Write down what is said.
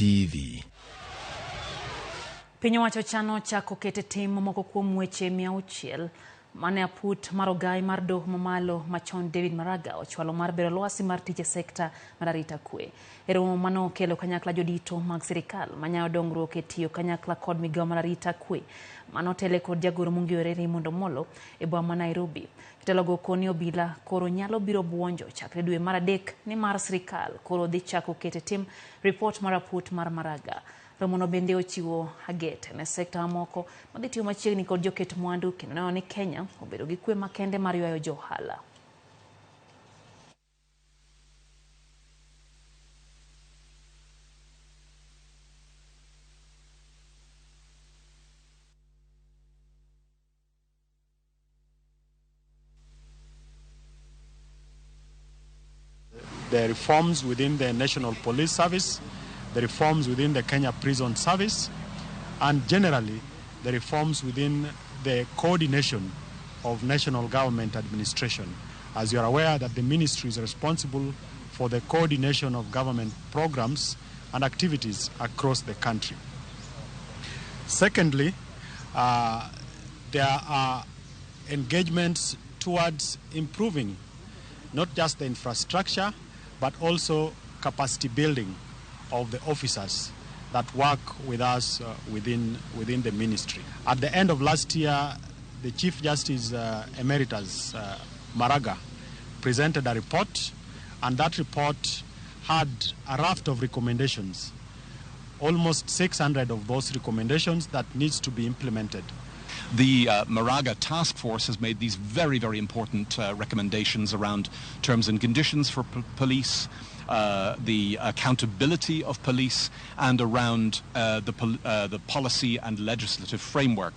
TV. Piny owacho chano chako keto e tim moko kuom weche 600 mane aput mar ogai mar doho mamalo machon David Maraga ochwalo mar bero lwasi mar tich e sekta mar arita kwe. E romo mane okelo kanyakla jodito mag sirikal manyayo dongruok e tiyo kanyakla kod migao mar arita kwe mane otele kod jagoro mongirore Raymond Omollo e boma ma Nairobi. Jotelo go koni obila koro nyalo biro buonjo chakre dwe mar adek nimar sirikal koro dhi chako keto e tim ripot mar aput mar Maraga. Romono bende ochiwo agete ne sekta mamoko madhi tiyo machiegni kod joket mwandu kendo neno ni Kenya obedo gi kwe makende mar ywayo jo ohala. The reforms within the National Police Service, the reforms within the Kenya Prison Service, and generally the reforms within the coordination of national government administration. As you are aware that the ministry is responsible for the coordination of government programs and activities across the country. Secondly, there are engagements towards improving not just the infrastructure, but also capacity building of the officers that work with us within the ministry. At the end of last year, the Chief Justice Emeritus Maraga presented a report, and that report had a raft of recommendations, almost 600 of those recommendations that needs to be implemented. The Maraga Task Force has made these very, very important recommendations around terms and conditions for police, the accountability of police, and around the policy and legislative framework.